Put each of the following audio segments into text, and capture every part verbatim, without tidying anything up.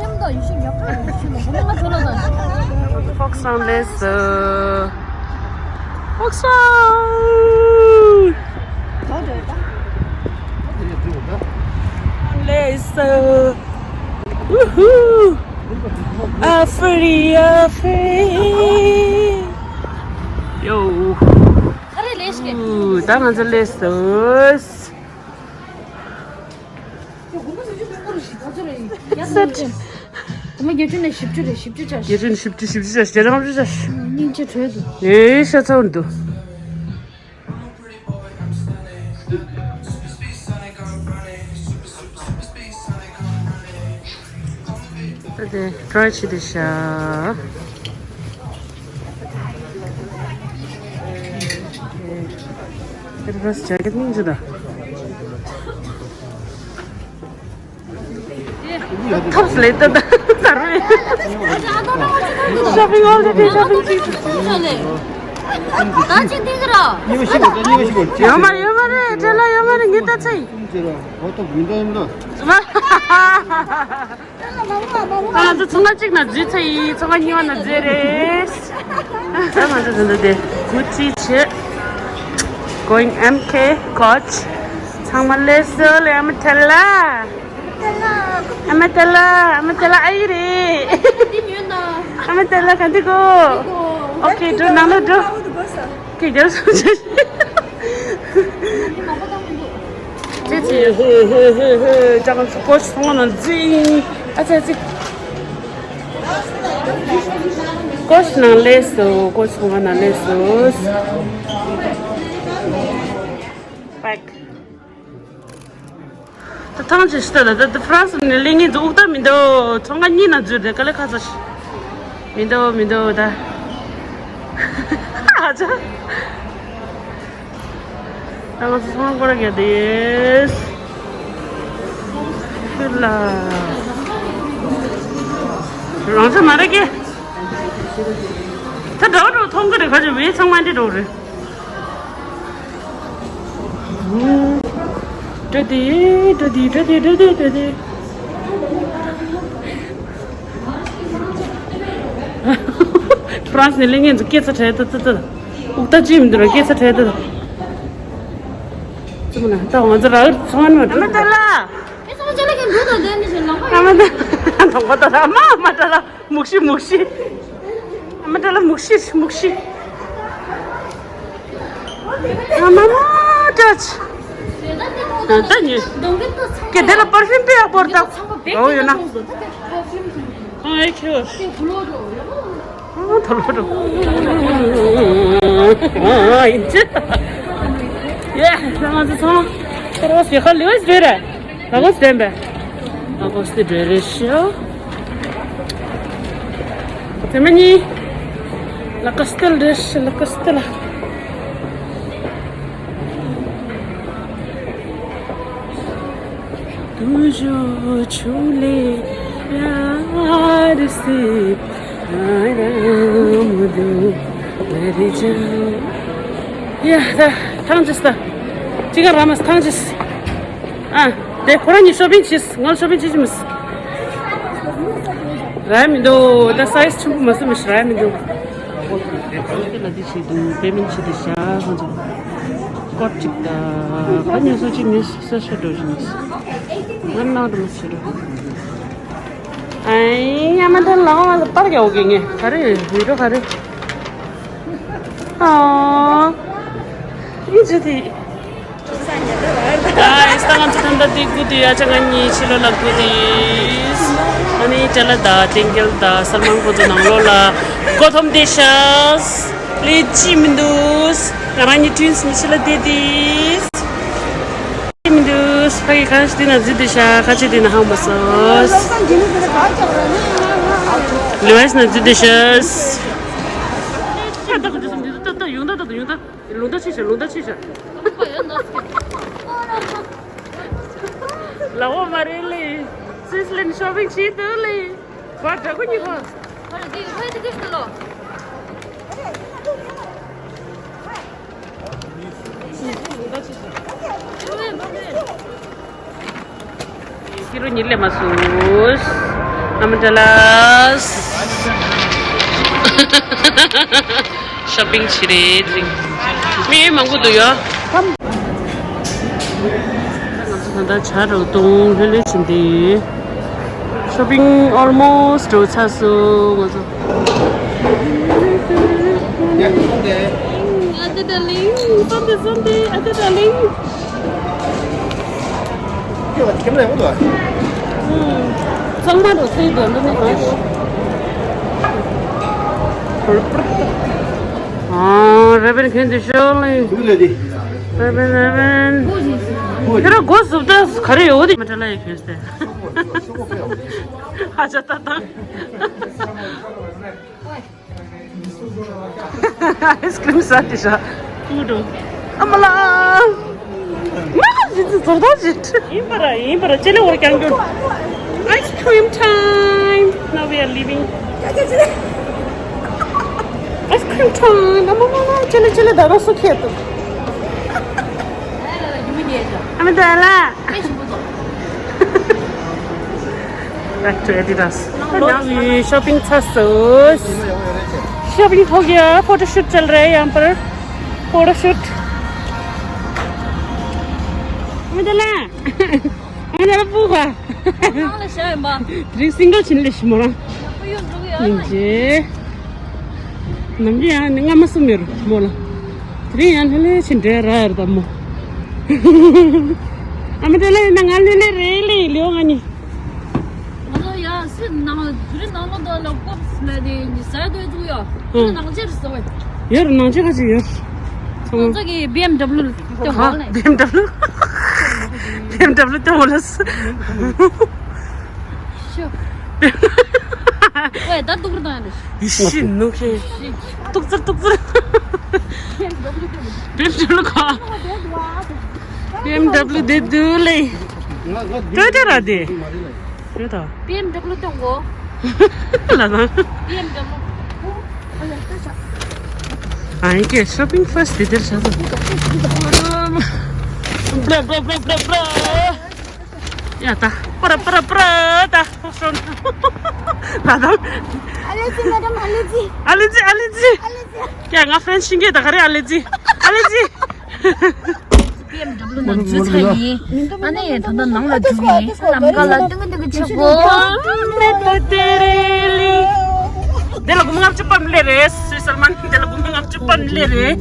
ཐེམ་དང་ཡུལ་ཤུལ་ཡག་པོ་ཡོད་ཤུལ་ལ་བུ་མོ་ང་ཚོ་ལ་དང་། Fox Run ལས་སུ། Fox Run ལས་སུ། Woohoo! I'm free, I'm free. Yo. ད་ང་ཚོ་ལས་སུ། སེཊ། ཨོ་མ་བརྒྱད་ཅུ་ནས་བཞི་བཅུ་རེད། བཞི་བཅུ་ཆ་བཞི། བརྒྱད་ཅུ་ནས་བཞི་བཅུ། བཞི་བཅུ་ཆ་བཞི། བརྒྱ་དང་ལྔ་བཅུ་ཆ་བཞི། སྙིང་རྗེ་བྲོས་འདུག་ཨེ་ཤ་ཚ་འདུག་ད་དེ་ཊ་རའི་བྱེད་དེ་ཤ། ཨེ་ར་ཇེ་ཀེཊ་སྙིང་རྗེ་ད། ཐོབ་ལེ་ད་ད་ད་རེ། Shopping all the day, shopping. ད་ཅི་འདི་ག་ར། ཡོད་མ་ཡོད་མ་རེད། ཁྲེ་ལ་ཡོད་མ་རེད། ངས་ད་ཚེ། ཟེར་བ་ཧོ་ཐོབ་མི་འདྲ་ཡིན་ལ། ང་ཚོ་ཚོང་ཁང་གཅིག་ནང་འཛུལ་ཚར་ཡིན། ཚོང་ཁང་གཉིས་པ་ནང་འཛུལ་རེད། ད་ང་ཚོ་ད་ལྟ་དེ་གུ་ཅི་བྱེད། Going M K Coach. ཚང་མ་ལེགས་སོ་ལེ། ཨ་མ་ཐལ་ལ། ཨ་མ་ཐལ་ལ། ཨ་མ་ཐལ་ལ་ཨ་ཡི་རེད། ཨ་མ་ཐལ་ལ་ག་འདི་གོ། Okay འགྲོ། ནང་ལ་འགྲོ། Okay རྒྱབ་སོང་། ཅེ་ཅེ། ཧེ་ཧེ་ཧེ་ཧེ། ཅང་ཚོ་ཀོ་ཆི་ཚོང་ཁང་ནང་འཛུལ། ཨ་ཙི་ཨ་ཙི། ཀོ་ཆི་ནང་སླེབས་སོང་། ཀོ་ཆི་ཚོང་ཁང་ནང་སླེབས་སོང་། Back. ད་ཐང་ཆད་ཤི་ད་ལ། ད་ད་ཧྥ་རན་སི་ནས་སླེབས་མཁན་ཚོ་དབུགས་ཐག་མི་འདུག་ཚོང་ཁང་གཉིས་ནང་འཛུལ་ཏེ་དཀའ་ལས་ཁག་ཚ་ཤི། མི་འདུག་མི་འདུག་ད། ཨ་ཅག་ད་ང་ཚོ་ཚོང་ཁང་སྐོར་ར་རྒྱག་དེས། ཁྱོད་ལ། རང་ཚོ་མ་རེད་ཀྱེ། ད་འགྲོ་འགྲོ་མཐོང་གི་རེད། ཁ་ཆེ་བས་ཚང་མ་འདི་འགྲོ་རེད། འགྲོ་དེ་འགྲོ་དེ་འགྲོ་དེ་འགྲོ་དེ་འགྲོ་དེ། ཧྥ་རན་སི་ནས་སླེབས་མཁན་ཚོ་སྐད་ཆ་དྲིས་ད་ད་ད། དབུགས་ཐག་ཅིག་མི་འདུག་ར། སྐད་ཆ་དྲིས་ད་ད། ཙི་མ་ན་ད་ང་ཚོ་རག་ཚང་མ་ནོར་ཨ་མ་ད་ལ། ཨ་མ་ད་ལ། ལོང་པ་ད་ལ། མ་མ་ད་ལ། མུག་ཤི་མུག་ཤི། ཨ་མ་ད་ལ་མུག་ཤི་མུག་ཤི། ཨ་མ་མ་ཏྲ་ཆི། ད་ད་ཉི། ཀེ་དེ་ལ་པར་ཕིའུམ་དཔེ་ཡག་པོ་རེད་ད། འོ་ཡོད་ན། ཨ་ཨེ་ཁྱོད། ཨ་ཐོ་ལོ་ཐོ། ཨ་ཨིན་ཅི། ཡེ་ང་ཚོ་ཚང་མ་ཁོ་རོ་སི་ཁ་ལེ་ཝས་རེད་ར། ལ་གོ་སི་དེ་འབད། ལ་གོ་སི་དེ་འབད་རེད་ཤོ། དེ་མ་ནི། ལ་ཀ་སི་ཏེལ་རེད་ཤོ། ལ་ཀ་སི་ཏེལ། Toujours tu les regardes, c'est un amour de religion. ཡ་ད་ཐང་ཅིག་ད། ཅི་ག་ར་མ་ཐང་ཅིག་ཨ། དེ་ཁོ་རང་གཉིས་ཤོ་པིང་བྱས། ང་ལ་ཤོ་པིང་བྱེད་ཀྱི་མི་སྲིད། རག་མི་འདུག་ད་སའི་ཛི་ཆེན་པོ་མ་བཟོས་མི་ཤི་རག་མི་འདུག་ལ་འདི་བྱེད་དུ་པེ་མེན་བྱེད་དུ་བཞག་ཁོང་ཚོ་སྐོར་གཅིག་ད་ཁ་ཉོ་སོ་གཅིག་ཉོས་ས་ཤ་འགྲོ་བཞིན་ང་ནང་དུ་མ་བྱེད་རོགས། ཨའི་ཨ་མ་ད་ལག་མ་པར་རྒྱག་འོ་གི་ངས་ག་རེ་ཡོད་འགྲོ་ག་རེ། ཨ་ཨི་ཇི་དེ། ཨ་ཨི་སྟ་ང་ཚོ་ད་ལྟ་དེ་སྒུག་དེ་ཡ་ཆ་ང་གཉིས་ཕྱི་ལོགས་ལ་སྒུག་དེ། ཨ་ནི་ཅ་ལག་དང་ཏེང་ཀེལ་དང་སལ་མང་ཁོ་ཚོ་ནང་ལོགས་ལ་གོ་ཐོམ་དེ་ཤ་ལས་ཅི་མི་འདུག་ང་རང་གཉིས་ཊུན་སི་ནི་ཕྱི་ལ་བསྡད་དེ། མི་འདུག་ཕ་གི་ཁ་ཤས་དེ་ན་ཟི་དེ་ཤ་ཁ་ཆེ་དེ་ན་ཧང་མ་སོ། ལི་ཝའི་སི་ན་ཟི་དེ་ཤ། ད་ད་ད་ད་ཡོང་ད་ད་ད་ཡོང་ད། ལུང་ད་ཆི་ཤ་ལུང་ད་ཆི་ཤ། ལ་འོ་མ་རེད་ལེ། སི་སི་ལིན་ཤོ་པིང་བྱེད་འདུག་ལེ། བར་དྲ་ཁོ་གཉིས་ཁོ། ཁྱི་རོ་ཉིད་ལས་མ་སུས། ཨ་མ་ཏྲ་ལ། ཤོ་པིང་བྱེད་རེད་ཅིང་། མི་མང་པོ་འདུག་ཡོ། ང་ཚོ་ད་ལྟ་ཇ་རུ་བཏུང་ལྷོད་ལྷོད་བྱེད་འདི། ཤོ་པིང་ཨོལ་མོ་སི་འགྲོ་ཚར་སོང་ང་ཚོ། ཨ་ཏི་ཏ་ལིང་། སོམ་ཏི་སོམ་ཏི། ཨ་ཏི་ཏ་ལིང་། ཚང་མ་འགྲོ་ཚེ་འདོན་འདོན་མེད་གང་ཞིག་ཨ་རེ་བན་ཁན་དི་ཤོ་ལིང་། རེ་བན་རེ་བན། ཁྱོད་རང་སྒོ་བཟུབ་ད་ག་རེ་ཡོད་དེ་མ་ཁྲ་ལ་ཡི་ཁྱོད་སྟེ། ཧ་ཅང་ད་དང་། ཨའི་སི་ཀྲིམ་ཟ་དེ་ཤ། ཀུ་ཏོ། ཨ་མ་ལ། ང་ཟི་ཙི་ཛོ་ཏོ་ཟི། ཡིན་པ་ར་ཡིན་པ་ར་ཅེ་ལེ་བོར་ཀྱང་གྱུར། Ice cream time. Now we are leaving. Ice cream time. ཨ་མ་མ་མ་ཅེ་ལེ་ཅེ་ལེ་ད་རོ་སུ་ཁྱེད་དུ། ཨ་མི་དེ་ལ། Back to Adidas. ནང་གི་shopping ཚར་སོང་། Shopping ཐོག་གི་photo shoot བྱེད་རེད། ཡང་པར་photo shoot. ཨ་མི་དེ་ལ། ཨ་མི་དེ་ལ་པུ་ག་ནང་ལ་བཞག་ཡིན་པ། དེ་རིང་single ཕྱིན་ལས་ཤི་མོ་རང་། ཡིན་ཅེ། ནམ་རྒྱུན་ཡང་ནི་རྔ་མ་གསུམ་ཡོད་རེད་མོ་ལ། དེ་རིང་ཡང་ལྷོད་ལྷོད་ཕྱིན་འདྲ་ར་ཡོད་རེད་ད་མོ། ཨ་མི་དེ་ལ་ཡིན་ན་ང་ལྷོད་ལྷོད་རེད་ལེ་ལེའོ་ང་གཉིས། ང་ཚོ་ཡ་སི་ནང་དེ་རིང་ནང་ལོ་ད་ལ་ཀོབ་སི་ལ་དེ་ཉི་ཟ་དོད་ཚུགས་ཡོད། ཨང་། ནང་ཆེར་ཟ་བས། ཡོད་རེད། ནང་ཆེ་ཁ་ཅིག་ཡོད་རེད། ང་ཚོ་གི་BMW ལ་སྟོན་གོ་ལེ། BMW BMW སྟོན་གོ་ལ། ཤོ། ཝེ་ད་ཏུག་རུ་དང་ནི། ཡི་ཤི་ནུ་ཁེ། ཏུག་ཙར་ཏུག་ཙར། BMW ཁ། BMW དེ་དུ་ལེ། ཏོ་ཏེ་ར་དེ། ཡོད་དོ། BMW སྟོན་གོ་ལ་དང་། BMW ཨ་ཡིན་ཀྱེ་shopping first དེ་དེར་བྱ་དོ། ཡ་ད། པ་ར་པ་ར་པ་ར་ད། ཕོག་སོང་། ལ་དང་། ཨ་ལེ་ཙི་མེ་ཌམ། ཨ་ལེ་ཙི། ཨ་ལེ་ཙི། ཨ་ལེ་ཙི། ཨ་ལེ་ཙི། ཀྱ་ང་friend ཤིང་གེ་ད་ག་རེ་ཨ་ལེ་ཙི། ཨ་ལེ་ཙི། BMW ནང་འཛུལ་ཚར་ཡིན། ཨ་ནི་ད་ལྟ་ནང་ལ་འཛུལ་ཡིན། ལམ་ཁ་ལ་ཏུང་ཏུང་ཆེ་གོ་དེ་ལ་སྒོར་མོ་ལྔ་བཅུ་པ་མི་ལེ་རེད། སུའི་སལ་མན་དེ་ལ་སྒོར་མོ་ལྔ་བཅུ་པ་མི་ལེ་རེད།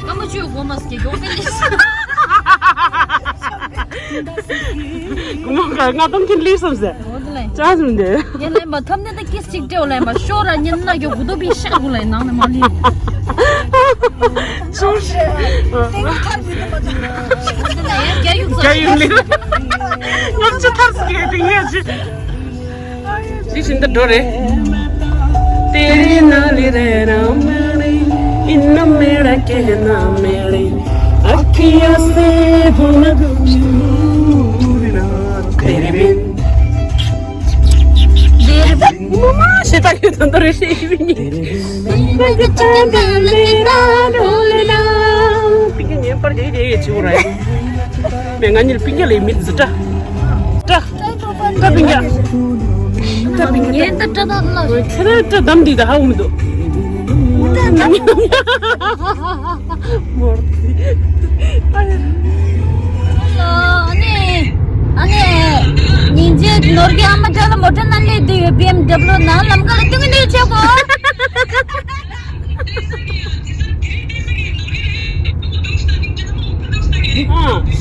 ང་མ་ཆུ་གོ་མ་སྐྱེ་གོ་པེ་ལེ། སྒོར་མོ་ལྔ་སྟོང་ཁྱེར་ལེ་བསམ་ཟེར། ཅག་ཟིན་དེ། ཡེ་ལེན་པ་ཐམ་ནེ་ད་ཀིས་ཅིག་སྤྲེའུ་ལེན་པ་ཤོ་ར་ཉིན་ན་གྱོ་གུ་དོ་པི་ཤ་གུ་ལེན་ནང་ནས་མ་ལི། ཤོ་ཤ། རྒྱ་ཡུག་རྒྱ་ཡུག་ལི། ངམ་ཆུ་ཐར་སི་ཡེ་ཏིང་ཡེ་ཅི། ཅི་ཤིན་ཏུ་འགྲོ་རེད། तेरे नाल रहना मैंने, इन मेरा कहना मैंने, अखियां से भूल गई, तेरे बिन। ཤེས་ད་ཡོད་དོན་དུ་རེ་ཤེས་ཡིན། པིང་ཉན་པར་དེ་དེ་ཡེ་ཆུ་ར་ཡིན། མེ་ང་གཉིས་པིང་རྒྱ་ལས་མི་འཛི་ཏྲ། ཏྲ། ཏྲ་པིང་རྒྱ། ཏྲ་པིང་རྒྱ། ངས་ད་ཏྲ་ད་ལ། ཁྱེད་རང་ཏྲ་དམ་འདི་ད་ཧ་འུ་མི་འདུག་མོར། ཨ་ནི། ཨ་ནི། ཉིན་རྗེས་ནོར་གྱི་ཨ་མ་ཏྲ་ལ་མོ་ཊ་ནང་སླེབས་དུས་BMW ནང་ལམ་ཁ་ལ་ཏུང་ནི་ཆེ་གོ་ཨ།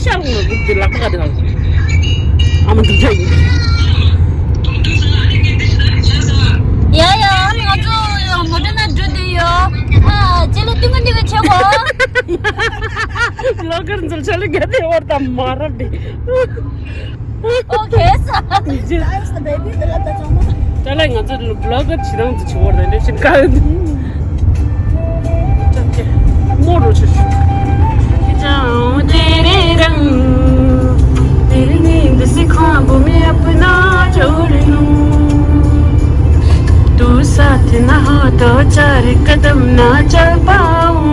ཤར་འོང་ལ་སྒུག་དེ་ལག་པ་ག་དེ་ག་ཨ་མ་འདུག་ཅག་ཡིན། ཡ་ཡ། ཨ་ནི་ང་ཚོ་ཡང་མོ་ཊ་ནང་འགྲོ་དུས་ཡོ། ཨ། ཅེ་ལ་ཏུང་ནི་ཆེ་གོ་ལོ་ཀར་འཛུལ་ཆ་ལ་ག་དེ་བར་དང་མ་རབས་དེ། Okay, so. ད་ལ་ང་ཚོ་བི་ལོག་གི་བྱེད་སྟངས་དེ་བྱེད་པར་དེ་འདྲ་ཞིག་ག་མོ་རུ་ཆུ་ཆུ། ཀྱང་དེ་རེ་རང་། तेरी नींद से ख्वाब में अपना जोड़ लूं। तू साथ ना हो तो चार कदम ना चल पाऊं।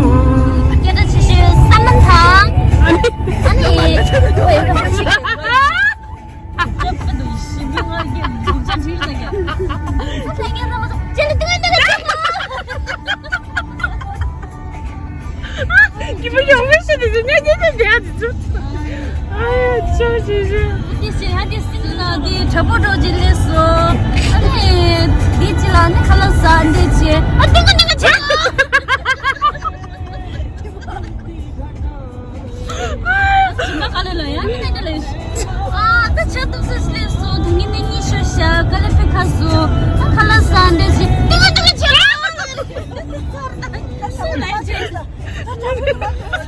སྐད་ཆ་ཆེ་ཤོས་བསམ་མ་ཐག་ཨ་ནི། ཨ་ནི། ཨ། ད་ཆ་ཏོག་ཙམ་སླེབས་སོང་། ད་ངས་ནི་གཉིད་ཤོར་ཤག་ཀ་ལེ་པེ་ཁ་སོང་། ད་ཁ་ལག་ཟ་འདྲ་ཞིག་ཏི་ང་ཏི་ང་ཆེ། སུ་ལ་ཆེ།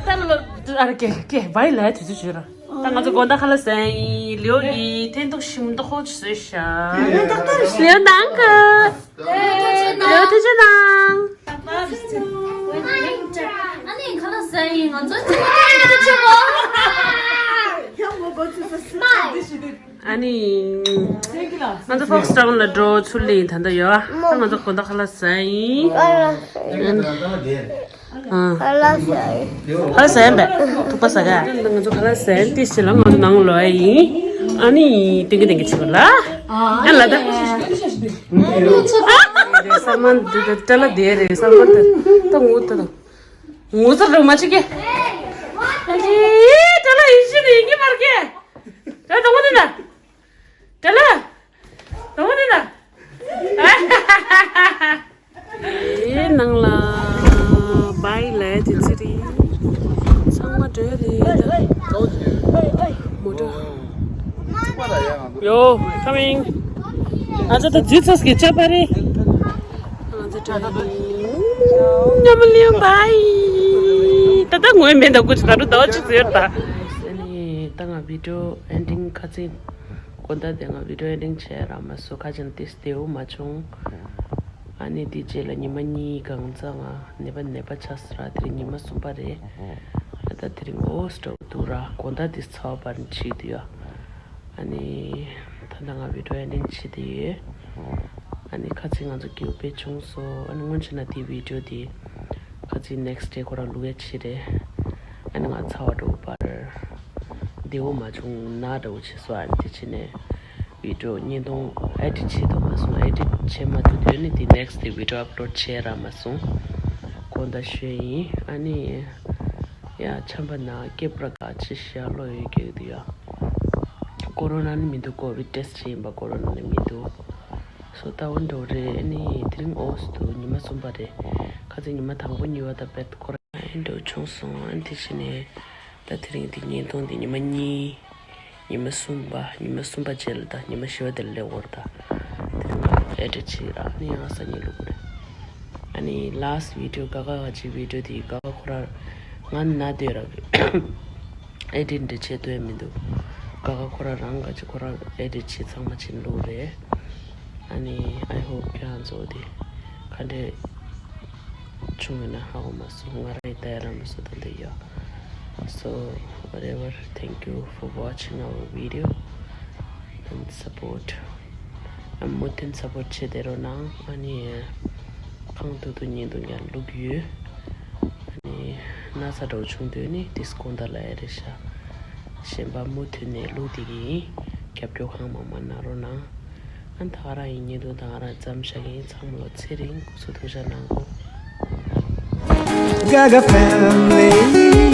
ད་ལོ་ཨ་ར་ཀེ་ཀེ་བའི་ལ་དུས་ཚོད་བྱོས་ར། ད་ང་ཚོ་དགོང་དག་ཁ་ལག་ཟ་ཡིན། ལིའོ་ཡིན། ཐེན་ཏོག་ཤིམ་ཏོག་ཧོ་བཟོས་ཤག་ལིའོ་ནང་གི། ལིའོ་ཐུགས་རྗེ་གནང་། ཨ་ནི་ཁ་ལག་ཟ་ཡིན། ང་ཚོ་ཐུགས་རྗེ་ཆེ་གོ་ཨ་ནི། ང་ཚོ་ཧྥོག་སི་ཊའུན་ལ་འགྲོ་ཚུར་ལེན་ད་ལྟ་ཡོད། ད་ང་ཚོ་དགོང་དག་ཁ་ལག་ཟ་ཡིན། ཨ། ཁ་ལག་ཟ་ཡི། ཁ་ལག་ཟ་ཡིན་པས། ཐུག་པ་ཟ་ག་ང་ཚོ་ཁ་ལག་ཟ་ཡིན་ཏེ་ཞེ་ལ་ང་ཚོ་ནང་ལོག་ཡ་ཡིན། ཨ་ནི་ཏིང་གི་ཏིང་གི་བྱེད་པ་ལ། ཨ་ལ་ད། ཨ་གསར་མ་འདི་ད་སྐྲ་ལ་བསྡད་རེད། གསར་མ་ད་ད་ངུ་ད་ད། ངུ་ཚ་རུ་མ་ཅིག་གི་ཨ་ཅི་སྐྲ་ལ་ཡིན་ཤི་ནི་ཡིན་གི་མར་གི་ད་ད་ངུ་ད་ད། དེ་ལ། དེ་ལ། དེ་ལ། ཨེ་ནང་ལ་བཱའི་ལས་དེ་ཚེ་རིང་། ཚང་མ་འགྲོ་རེད་ད། མོ་ཊ། Yo, coming. ང་ཚོ་ད་ཇི་ཚོ་སྐད་ཆ་པ་རེད། ང་ཚོ་ད་ཉམས་ལེན་བཱའི། ད་ད་ངོས་མེད་ད་ཀུ་ཅི་ད་རུ་ཟླ་བ་གཅིག་ཟེར་ད། ཨ་ནི་ད་ང་བི་ཌི་ཡོ་ཨེན་ཌིང་ཁ་ཚིག་དགོང་དག་དེ་ང་བི་ཌི་ཡོ་ཨེ་ཌིང་བྱས་རག་མ་སོང་། ཁ་ཅིག་ཏིས་བདེ་བོ་མ་བྱུང་། ཨ་ནི་དེ་རྗེས་ལ་ཉི་མ་གཉིས་གང་ཙམ་ང་ནད་པ་ནད་པ་ཆགས་སོང་ར། དེ་རིང་ཉི་མ་གསུམ་པ་རེད། ཨ་ད་དེ་རིང་འོ་སི་འདྲ་བོ་འདུག་ར། དགོང་དག་དེ་ཚ་བ་འབར་ནས་ཁྲིད་དུ་ཡོད། ཨ་ནི་ད་ལྟ་ང་བི་ཌི་ཡོ་ཨེ་ཌིང་བྱེད་དུ་ཡོད། ཨ་ནི་ཁ་ཚིག་ང་ཚོ་སྐྱིད་པོ་དཔེ་བྱུང་སོང་། ཨ་ནི་སྔོན་ཆད་ན་དེ་བི་ཌི་ཡོ་དེ་ཁ་ཚིག་ནེག་སི་ཌེ་ཁོ་རང་བླུག་ཡ་ཆེད་རེད། ཨ་ནི་ང་ཚ་བ་འདྲ་བོ་འབར། བདེ་བོ་མ་བྱུང་། ན་འདྲ་བོ་བྱས་སོང་། ཨ་ནི་དེ་བྱས་ནས་བི་ཌི་ཡོ་བརྙན་ཐུང་ཨེ་ཌིཊ་བྱེད་ཐུབ་མ་སོང་། ཨེ་ཌིཊ་བྱེད་མ་ཐུབ་དུས་ནི་དེ་ནེག་སི་ཌེ་བི་ཌི་ཡོ་ཨབ་ལོཌ་བྱས་རག་མ་སོང་། དགོང་དག་ཤོད་ཡིན། ཨ་ནི་ཡ་ཆམ་པ་ན་སྐེད་པར་ག་ཅི་ཤ་ལོ་ཡོད་ཀྱི་འདུག་ཡ། ཀོ་རོ་ན་ནི་མི་འདུག་ཀོ་བིཌ་ཊེ་སི་ཊི་བྱས་ཡིན་པ། ཀོ་རོ་ན་ནི་མི་འདུག་སོ་ད་འོ་འདྲ་བོ་རེད། ཨ་ནི་དེ་རིང་འོ་སི་འདུག་ཉི་མ་གསུམ་པ་རེད། ཁ་ཚིག་ཉི་མ་དང་པོ་གཉིས་པ་དང་བེད་ཁོ་ར་ཨེ་འདྲ་བོ་བྱུང་སོང་། ཨ་ནི་དེ་བྱས་ནས་ད་དེ་རིང་དེ་བརྙན་ཐུང་དེ་ཉི་མ་གཉིས། ཉི་མ་གསུམ་པ། ཉི་མ་གསུམ་པ་རྗེས་ལ་ད་ཉི་མ་བཞི་པ་དེ་ལ་སླེབས་ཡོད་རེད་ད། དེ་རིང་ཨེ་ཌིཊ་བྱས་རག་ཨ་ནི་ཡང་སང་ཉིན་བླུག་དགོས་རེད། ཨ་ནི་ལཱ་སི་ཊི་བི་ཌི་ཡོ་ག་ག་ག་ཅིག་བི་ཌི་ཡོ་དེ་ག་ག་ཁོ་ར་ང་ན་སྡོད་ར། ཨེ་ཌིཊ་འདྲ་བྱེད་འདོད་མི་འདུག་ག་ག་ཁོ་ར་རང་ག་ཅིག་ཁོ་ར་ཨེ་ཌིཊ་བྱེད་ཚང་མ་བྱེད་བླུག་རེད། ཨ་ནི་I hope ཁྱེད་རང་ཚོ་དེ་ག་འདྲས་བྱུང་ཡོད་ན་ཧ་གོ་མ་སོང་། ང་རང་ཡི་ད་ཡ་རང་མ་སོ་ད་འདི་ཡོད། So whatever, thank you for watching our video and support. ཨ་མུ་མཐུད་སཔོར་ཊི་བྱེད་དེ་རོགས་གནང་། ཨ་ནི་གང་ཐུབ་ཐུབ་བརྙན་ཐུང་ཀྱང་བླུག་ཡོད། ཨ་ནི་ན་ཚ་འདྲ་བོ་བྱུང་དུས་ནི་དེ་དགོང་དག་ལ་ཨེ་རེད་ཤག་གཞན་པ་མུ་མཐུད་ནས་བླུག་བསྡད་ཀྱི་ཡིན། རྒྱབ་སྐྱོར་གང་མང་མང་གནང་རོགས་གནང་། ཨ་ནི་ད་ག་རང་ཡིན། བརྙན་ཐུང་ད་ག་རང་མཚམས་བཞག་གི་ཡིན། ཚང་མ་ལ་ཚེ་རིང་། སྐུ་གཟུགས་ཐུགས་ཅག་གནང་གོ། Gaga family.